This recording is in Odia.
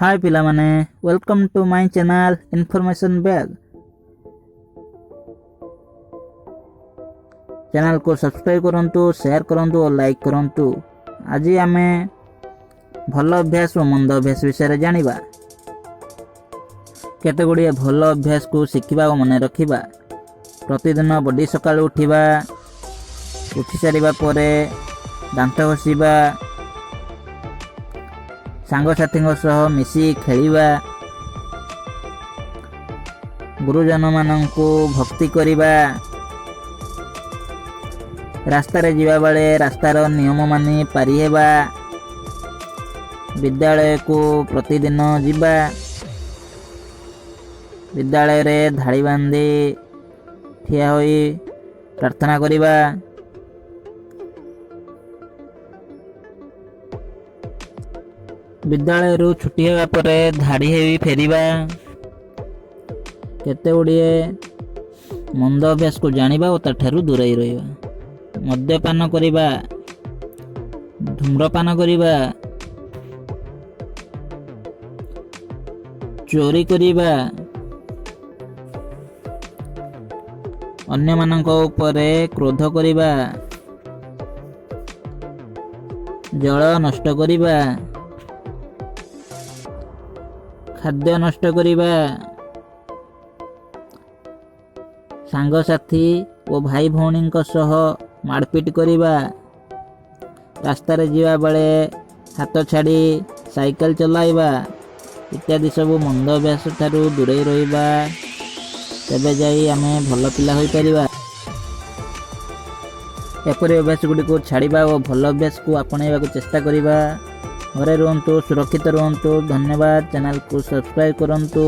ହାଏ ପିଲାମାନେ, welcome to my channel Information Bag। ଚ୍ୟାନେଲକୁ ସବସ୍କ୍ରାଇବ୍ କରନ୍ତୁ, ସେୟାର କରନ୍ତୁ ଓ ଲାଇକ୍ କରନ୍ତୁ। ଆଜି ଆମେ ଭଲ ଅଭ୍ୟାସ ଓ ମନ୍ଦ ଅଭ୍ୟାସ ବିଷୟରେ ଜାଣିବା। କେତେ ଗୁଡ଼ିଏ ଭଲ ଅଭ୍ୟାସକୁ ଶିଖିବା ଓ ମନେ ରଖିବା। ପ୍ରତିଦିନ ବଡ଼ି ସକାଳୁ ଉଠିବା, ଉଠି ସାରିବା ପରେ ଦାନ୍ତ ଘଷିବା, ସାଙ୍ଗସାଥୀଙ୍କ ସହ ମିଶି ଖେଳିବା, ଗୁରୁଜନମାନଙ୍କୁ ଭକ୍ତି କରିବା, ରାସ୍ତାରେ ଯିବାବେଳେ ରାସ୍ତାର ନିୟମ ମାନି ପାରି ହେବା, ବିଦ୍ୟାଳୟକୁ ପ୍ରତିଦିନ ଯିବା, ବିଦ୍ୟାଳୟରେ ଧାଡ଼ି ବାନ୍ଧି ଠିଆ ହୋଇ ପ୍ରାର୍ଥନା କରିବା, ବିଦ୍ୟାଳୟରୁ ଛୁଟି ହେବା ପରେ ଧାଡ଼ି ହୋଇ ଫେରିବା। କେତେ ଗୁଡ଼ିଏ ମନ୍ଦ ଅଭ୍ୟାସକୁ ଜାଣିବା ଓ ତାଠାରୁ ଦୂରେଇ ରହିବା। ମଦ୍ୟପାନ କରିବା, ଧୂମ୍ରପାନ କରିବା, ଚୋରି କରିବା, ଅନ୍ୟମାନଙ୍କ ଉପରେ କ୍ରୋଧ କରିବା, ଜଳ ନଷ୍ଟ କରିବା, ଖାଦ୍ୟ ନଷ୍ଟ କରିବା, ସାଙ୍ଗସାଥି ଓ ଭାଇ ଭଉଣୀଙ୍କ ସହ ମାଡ଼ପିଟ କରିବା, ରାସ୍ତାରେ ଯିବାବେଳେ ହାତ ଛାଡ଼ି ସାଇକେଲ ଚଲାଇବା ଇତ୍ୟାଦି ସବୁ ମନ୍ଦ ଅଭ୍ୟାସ ଠାରୁ ଦୂରେଇ ରହିବା। ତେବେ ଯାଇ ଆମେ ଭଲ ପିଲା ହୋଇପାରିବା। ଏପରି ଅଭ୍ୟାସ ଗୁଡ଼ିକୁ ଛାଡ଼ିବା ଓ ଭଲ ଅଭ୍ୟାସକୁ ଆପଣେଇବାକୁ ଚେଷ୍ଟା କରିବା। ଘରେ ରୁହନ୍ତୁ, ସୁରକ୍ଷିତ ରୁହନ୍ତୁ। ଧନ୍ୟବାଦ। ଚ୍ୟାନେଲକୁ ସବସ୍କ୍ରାଇବ୍ କରନ୍ତୁ।